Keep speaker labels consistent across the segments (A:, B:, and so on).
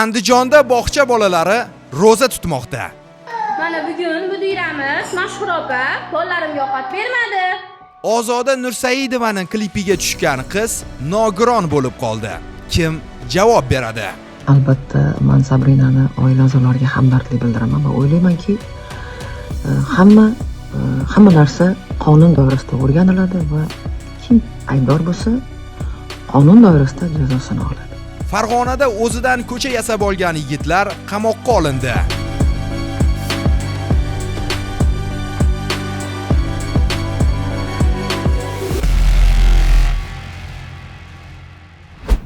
A: Andijonda bog'cha bolalari ro'za tutmoqda.
B: Mana bugun mudiramiz Mashhur opa bolalarimga ovqat bermadi.
A: Ozoda Nursaidovaning klipiga tushgan qiz nogiron bo'lib qoldi. Kim javob beradi?
C: Albatta, man Sabrinani oila a'zolariga hamdardlik bildiraman va o'ylaymanki, hamma narsa qonun doirasida o'rganiladi va kim aybdor bo'lsa, qonun doirasida jazosini oladi.
A: Farg'onada o'zidan ko'cha yasab olgan yigitlar qamoqqa olindi.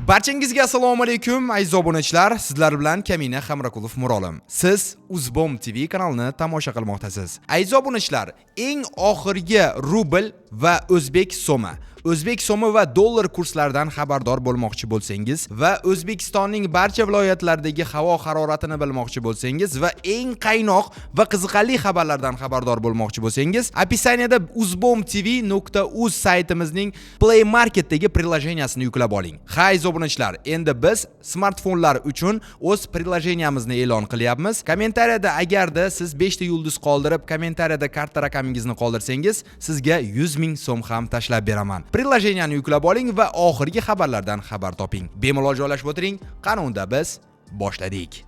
A: Barchangizga assalomu alaykum aziz obunachilar. Sizlar bilan Kamina Hamroqulov Murolim. Siz Uzbom TV kanalini tomosha qilmoqdasiz. Aziz obunachilar, eng oxirgi rubl va o'zbek so'mi, o'zbek so'mi va dollar kurslaridan xabardor bo'lmoqchi bo'lsangiz va O'zbekistonning barcha viloyatlaridagi havo haroratini bilmoqchi bo'lsangiz va eng qaynoq va qiziqarli xabarlardan xabardor bo'lmoqchi bo'lsangiz, описаниеda uzbomtv.uz saytimizning Play Marketdagi приложениесini yuklab oling. Ha, aziz obunachilar, endi biz smartfonlar uchun o'z приложениеmizni e'lon qilyapmiz. Kommentariyada agarda siz 5 ta yulduz qoldirib, kommentariyada karta raqamingizni qoldirsangiz, sizga 100 ming so'm ham tashlab beraman. Приложениеni yuklab oling va oxirgi xabarlardan xabar toping. Bemalol joylashib o'tiring. Qani unda biz boshladik.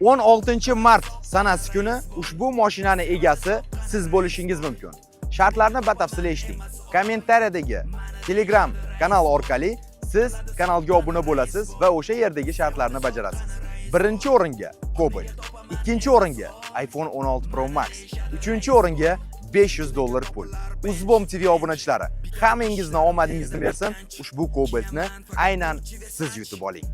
A: ...16 mart sanasi kuni ushbu mashinani egasi siz bo'lishingiz mumkin. Shartlarni batafsil eshiting. Kommentariyadagi Telegram kanal orqali siz kanalga obuna bo'lasiz va o'sha yerdagi shartlarni bajarasiz. Birinchi o'ringa Cobalt, ikkinchi o'ringa iPhone 16 Pro Max, uchinchi o'ringa $500 pul. Uzbom TV obunachilari, hammangizni omadingizni bersin, ushbu Cobaltni aynan siz yutib oling.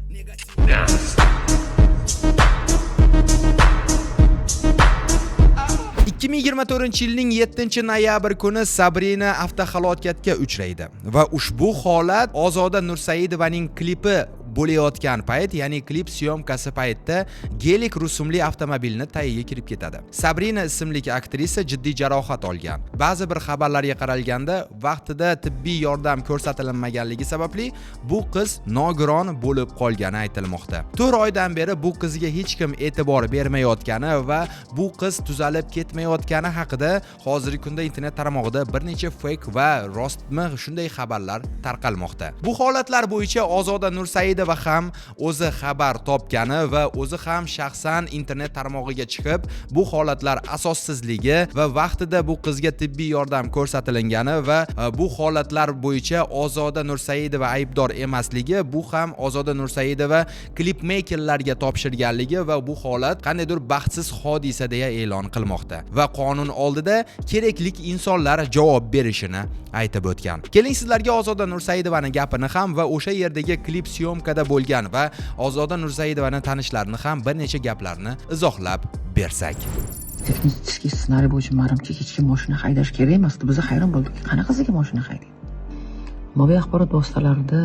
A: 2024-yilning 7 noyabr kuni Sabrina avtohalokatga uchraydi va ushbu holat Ozoda Nursaidovaning klipi bo'layotgan payt, ya'ni klip съёмкаsi paytida Gelik rusumli avtomobilni tagiga kirib ketadi. Sabrina ismli aktrisa jiddiy jarohat olgan. Ba'zi bir xabarlarga qaralganda, vaqtida tibbiy yordam ko'rsatilmaganligi sababli bu qiz nogiron bo'lib qolgani aytilmoqda. 4 oydan beri bu qizga hech kim e'tibor bermayotgani va bu qiz tuzalib ketmayotgani haqida hozirgi kunda internet tarmog'ida bir necha fake va rostmi shunday xabarlar tarqalmoqda. Bu holatlar bo'yicha Ozoda Nursaidova ham o'zi xabar topgani va o'zi ham shaxsan internet tarmog'iga chiqib, bu holatlar asossizligi va vaqtida bu qizga tibbiy yordam ko'rsatilgani va bu holatlar bo'yicha Ozoda Nursaidova aybdor emasligi, bu ham Ozoda Nursaidova klipmeykerlarga topshirganligi va bu holat qandaydir baxtsiz hodisa deya e'lon qilmoqda va qonun oldida kerakli insonlar javob berishini aytib o'tgan. Keling, sizlarga Ozoda Nursaidovaning gapini ham va o'sha yerdagi klip съёмкаda bo'lgan va Ozoda Nursaidovaning tanishlarini ham bir necha gaplarni izohlab bersak.
C: Texnik ssenariy bo'yicha manimcha hech kim mashina haydash kerak emasdi. Biz hayron bo'ldik, qanaqasiga mashina haydaydi? Ommaviy axborot vositalarida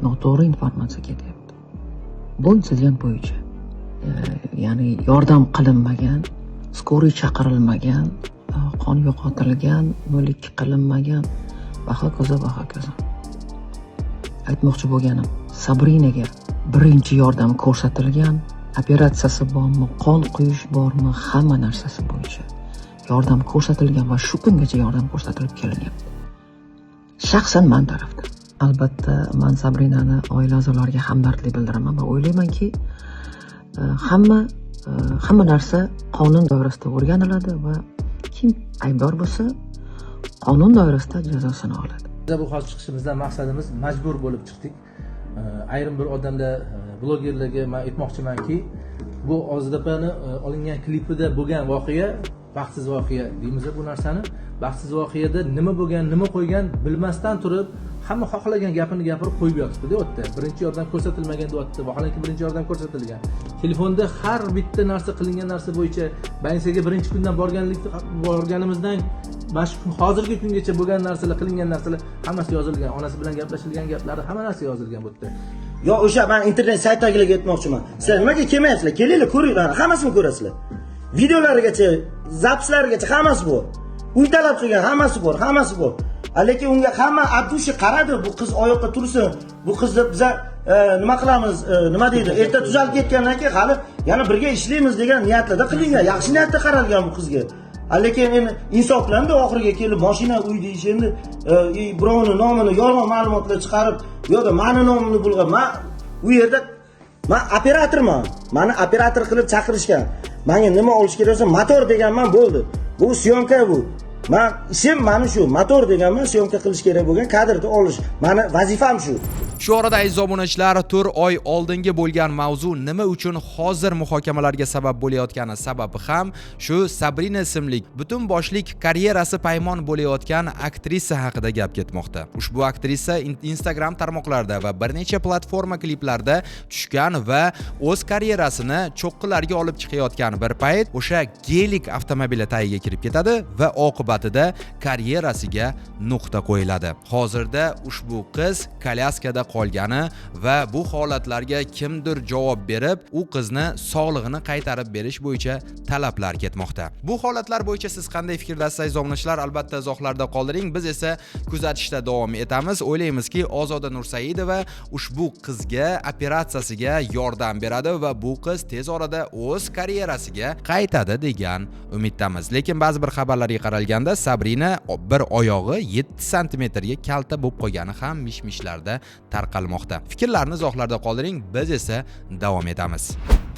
C: noto'g'ri informatsiya ketyapti. Bu insident bo'yicha, ya'ni yordam qilinmagan, скорый chaqirilmagan, qon yo'qotilgan, 02 qilinmagan va hokazo va hokazo. Aytmoqchi bo'lganim, Sabrinaga birinchi yordam ko'rsatilgan, operatsiyasi bormi, qon quyish bormi, hamma narsasi bo'yicha yordam ko'rsatilgan va shu kungacha yordam ko'rsatilib kelinyapti. Shaxsan man tarafdan. Albatta, man Sabrinani oila a'zolariga hamdardlik bildiraman va o'ylaymanki, hamma narsa qonun doirasida o'rganiladi va kim aybdor bo'lsa, qonun doirasida jazosini oladi.
D: Biz bu hozir chiqishimizdan maqsadimiz, majbur bo'lib chiqdik. Ayrim bir odamlar, blogerlarga man aytmoqchimanki, bu Ozoda opani olingan klipida bo'lgan voqea baxtsiz voqea deymiz bu narsani. Baxtsiz voqeada nima bo'lgan, nima qo'ygan bilmasdan turib, hamma xohlagan gapini gapirib qo'yib yotibdi deyapti. Birinchi yordam ko'rsatilmagan deyapti, vaholanki birinchi yordam ko'rsatilgan. Telefonda har bitta narsa qilingan narsa bo'yicha больницаga birinchi kundan borganimizdan mana shu hozirgi kungacha bo'lgan narsalar, qilingan narsalar hammasi yozilgan, onasi bilan gaplashilgan gaplari, hamma narsa yozilgan bu yerda.
E: Yo, o'sha man internet saytdagilarga aytmoqchiman. Sizlar nimaga kelmayapsizlar? Kelinglar, ko'ringlar, hammasini ko'rasizlar. Videolarigacha, запись larigacha hammasi bor. Uy talab qilgan, hammasi bor, hammasi bor. Lekin unga hamma от души qaradi, bu qiz oyoqqa tursin, bu qizni biza nima qilamiz, nima deydi, erta tuzalib ketgandan keyin hali yana birga ishlaymiz degan niyatlarda qilingan, yaxshi niyatda qaralgan bu qizga. Lekin endi insof bilan oxiriga kelib mashina, uy deyish endi birovni nomini yolg'on ma'lumotlar chiqarib, bu yoqda mani nomimni bulg'ab, man u yerda man operatorman. Mani operator qilib chaqirishgan. Manga nima olish kerak bo'lsa, motor deganman, bo'ldi. Bu съёмка bu. Man ishim mani shu, motor deganman, съёмка qilish kerak bo'lgan kadrni olish. Mani vazifam shu.
A: Shu orada, aziz obunachilar, 4 oy oldingi bo'lgan mavzu nima uchun hozir muhokamalarga sabab bo'layotgani sababi ham shu Sabrina ismli butun boshlik karyerasi paymon bo'layotgan aktrisa haqida gap ketmoqda. Ushbu aktrisa Instagram tarmoqlarida va bir necha platforma kliplarda tushgan va o'z karyerasini cho'qqilarga olib chiqayotgan bir payt o'sha Gelik avtomobili tagiga kirib ketadi va oqibatida karyerasiga nuqta qo'yiladi. Hozirda ushbu qiz kolyaskada qolgani va bu holatlarga kimdir javob berib, u qizni sog'lig'ini qaytarib berish bo'yicha talablar ketmoqda. Bu holatlar bo'yicha siz qanday fikrdasiz, aziz obunachilar? Albatta izohlarda qoldiring. Biz esa kuzatishda davom etamiz. O'ylaymizki, Ozoda Nursaidova ushbu qizga operatsiyasiga yordam beradi va bu qiz tez orada o'z karyerasiga qaytadi degan umiddamiz. Lekin ba'zi bir xabarlarga qaralganda, Sabrina bir oyog'i 7 santimetrga kalta bo'lib qolgani ham mish-mishlarda tarqalmoqda. Fikrlarni izohlarda qoldiring, biz esa davom etamiz.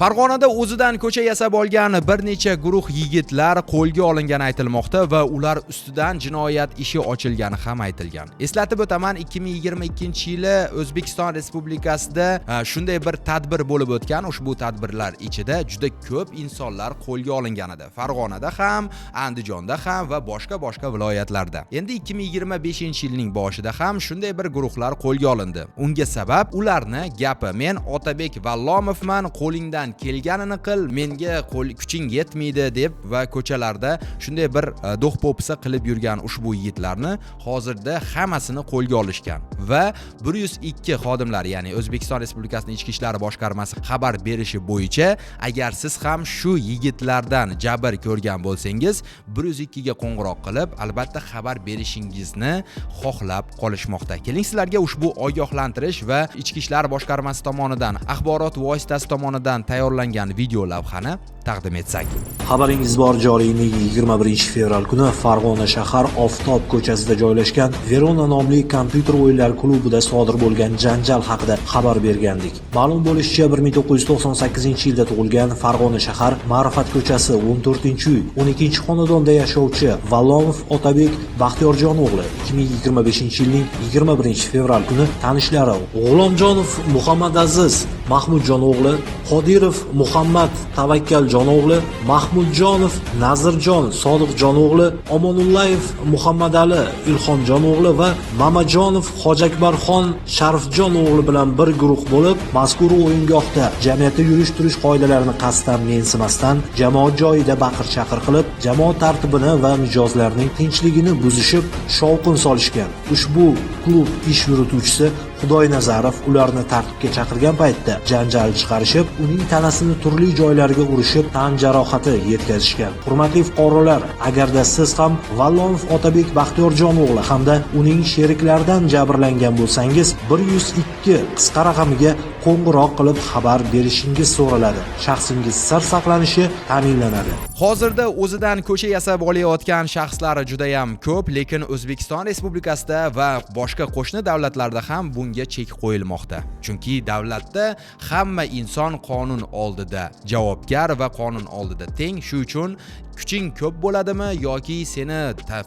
A: Farg'onada o'zidan ko'cha yasab olgan bir necha guruh yigitlar qo'lga olingani aytilmoqda va ular ustidan jinoyat ishi ochilgani ham aytilgan. Eslatib o'taman, 2022-yili O'zbekiston Respublikasida shunday bir tadbir bo'lib o'tgan. Ushbu tadbirlar ichida juda ko'p insonlar qo'lga olingan edi. Farg'onada ham, Andijonda ham va boshqa-boshqa viloyatlarda. Endi 2025-yilning boshida ham shunday bir guruhlar qo'lga olindi. Unga sabab ularni gapi: "Men Otabek Vallomovman, qo'lingdan kelganini qil, menga qo'l kuching yetmaydi", deb va ko'chalarda shunday bir do'q-po'pisa qilib yurgan ushbu yigitlarni hozirda hammasini qo'lga olishgan va 102 xodimlari, ya'ni O'zbekiston Respublikasining Ichki ishlar boshqarmasi xabar berishi bo'yicha, agar siz ham shu yigitlardan jabr ko'rgan bo'lsangiz, 102 ga qo'ng'iroq qilib, albatta xabar berishingizni xohlab qolishmoqda. Keling, sizlarga ushbu ogohlantirish va Ichki ishlar boshqarmasi tomonidan, axborot vositasi tomonidan tayyorlangan video lavhani taqdim etsak.
F: Xabaringiz bor, joriy yilning 21 fevral kuni Farg'ona shahar Oftob ko'chasida joylashgan Verona nomli kompyuter o'yinlari klubida sodir bo'lgan janjal haqida xabar bergandik. Ma'lum bo'lishicha, 1998-yilda tug'ilgan, Farg'ona shahar Ma'rifat ko'chasi 14-uy 12-xonadonda yashovchi Valomov Otabek Baxtiyorjon o'g'li 2025-yilning 21 fevral kuni tanishlari G'ulomjonov Muhammad Aziz Mahmudjon o'g'li, Qodirov Muhammad Tavakkaljon o'g'li, Mahmudjonov Nazirjon Sodiqjon o'g'li, Omonullayev Muhammadali Ilhomjon o'g'li va Mamajonov Hojakbarxon Sharifjon o'g'li bilan bir guruh bo'lib, mazkur o'yingohda jamiyatda yurish turish qoidalarini qasddan mensimasdan jamoat joyida baqir-chaqir qilib, jamoat tartibini va mijozlarning tinchligini buzishib, shovqin solishgan. Ushbu klub ish yurituvchisi Xudoynazarov ularni tartibga chaqirgan paytda janjal chiqarishib, uning tanasini turli joylarga urishib, tan jarohati yetkazishgan. Hurmatli fuqarolar, agarda siz ham Vallonov Otabek Baxtiyorjon o'g'li hamda uning sheriklaridan jabrlangan bo'lsangiz, 102 qisqa raqamiga qo'ng'iroq qilib xabar berishingiz so'raladi. Shaxsingiz sir saqlanishi ta'minlanadi.
A: Hozirda o'zidan ko'cha yasab olayotgan shaxslar juda ham ko'p, lekin O'zbekiston Respublikasida va boshqa qo'shni davlatlarda ham bunga chek qo'yilmoqda. Chunki davlatda hamma inson qonun oldida javobgar va qonun oldida teng. Shu uchun kuching ko'p bo'ladimi yoki seni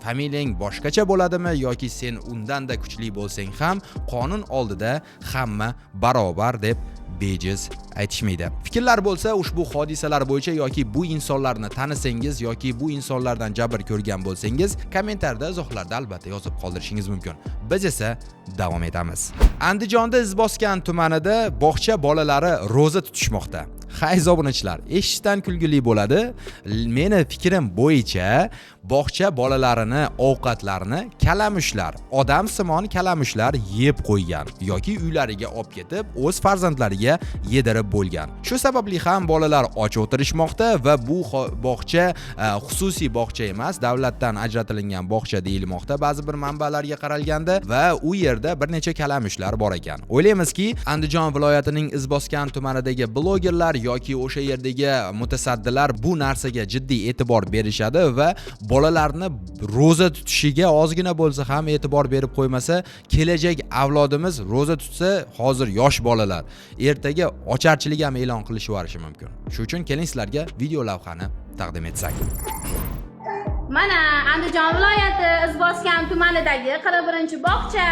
A: familiyang boshqacha bo'ladimi yoki sen undanda kuchli bo'lsang ham, qonun oldida hamma barobar deb bejiz aytishmaydi. Fikrlar bo'lsa, ushbu hodisalar bo'yicha yoki bu insonlarni tanisangiz yoki bu insonlardan jabr ko'rgan bo'lsangiz, kommentariyada, izohlarda albatta yozib qoldirishingiz mumkin. Biz esa davom etamiz. Andijonda Izboskan tumanida bog'cha bolalari ro'za tutishmoqda. Ha, aziz obunachilar, eshitishdan kulgili bo'ladi. Meni fikrim bo'yicha bog'cha bolalarini ovqatlarini kalamushlar, odamsimon kalamushlar yeb qo'ygan yoki uylariga olib ketib, o'z farzandlariga yedirib bo'lgan. Shu sababli ham bolalar och o'tirishmoqda va bu bog'cha xususiy bog'cha emas, davlatdan ajratilgan bog'cha deyilmoqda ba'zi bir manbalarga qaralganda, va u yerda bir necha kalamushlar bor ekan. O'ylaymizki, Andijon viloyatining Izboskan tumanidagi blogerlar yoki o'sha yerdagi mutasaddilar bu narsaga jiddiy e'tibor berishadi va bolalarni ro'za tutishiga ozgina bo'lsa ham e'tibor berib qo'ymasa, kelajak avlodimiz ro'za tutsa, hozir yosh bolalar ertaga ocharchilik ham e'lon qilishib yuborishi mumkin. Shu uchun keling, sizlarga video lavhani taqdim etsak.
B: Mana Andijon viloyati Izboskan tumanidagi 41-bog'cha.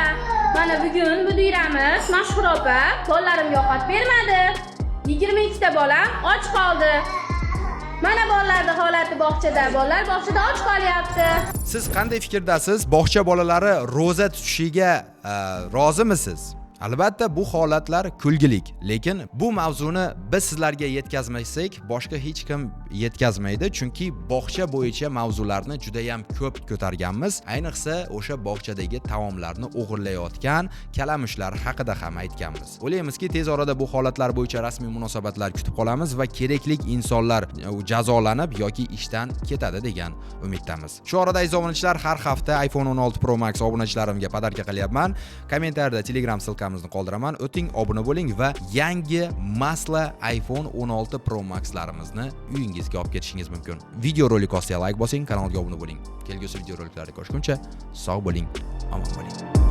B: Mana bugun mudiramiz Mashhur opa bolalarimga ovqat bermadi. 22 ta bolam och qoldi. Mana bolalarning holati bog'chada. Bolalar bog'chada och qolyapti.
A: Siz qanday fikrdasiz? Bog'cha bolalari ro'za tutishiga rozimisiz? Albatta, bu holatlar kulgilik, lekin bu mavzuni biz sizlarga yetkazmasak, boshqa hech kim yetkazmaydi, chunki bog'cha bo'yicha mavzularni juda ham ko'p ko'targanmiz. Ayniqsa, o'sha bog'chadagi taomlarni o'g'irlayotgan kalamushlar haqida ham aytganmiz. O'ylaymizki, tez orada bu holatlar bo'yicha rasmiy munosabatlar kutib qolamiz va kerakli insonlar jazolanib yoki ishdan ketadi degan umiddamiz. Shu orada, aziz obunachilar, har hafta iPhone 16 Pro Max obunachilarimga подарка qilyapman. Kommentariyada Telegram ссылка mizni qoldiraman. O'ting, obuna bo'ling va yangi масла iPhone 16 Pro Maxlarimizni uyingizga olib ketishingiz mumkin. Video rolik ostiga like bosing, kanalga obuna bo'ling. Kelgusi video roliklarda ko'rishguncha sog' bo'ling, omon bo'ling.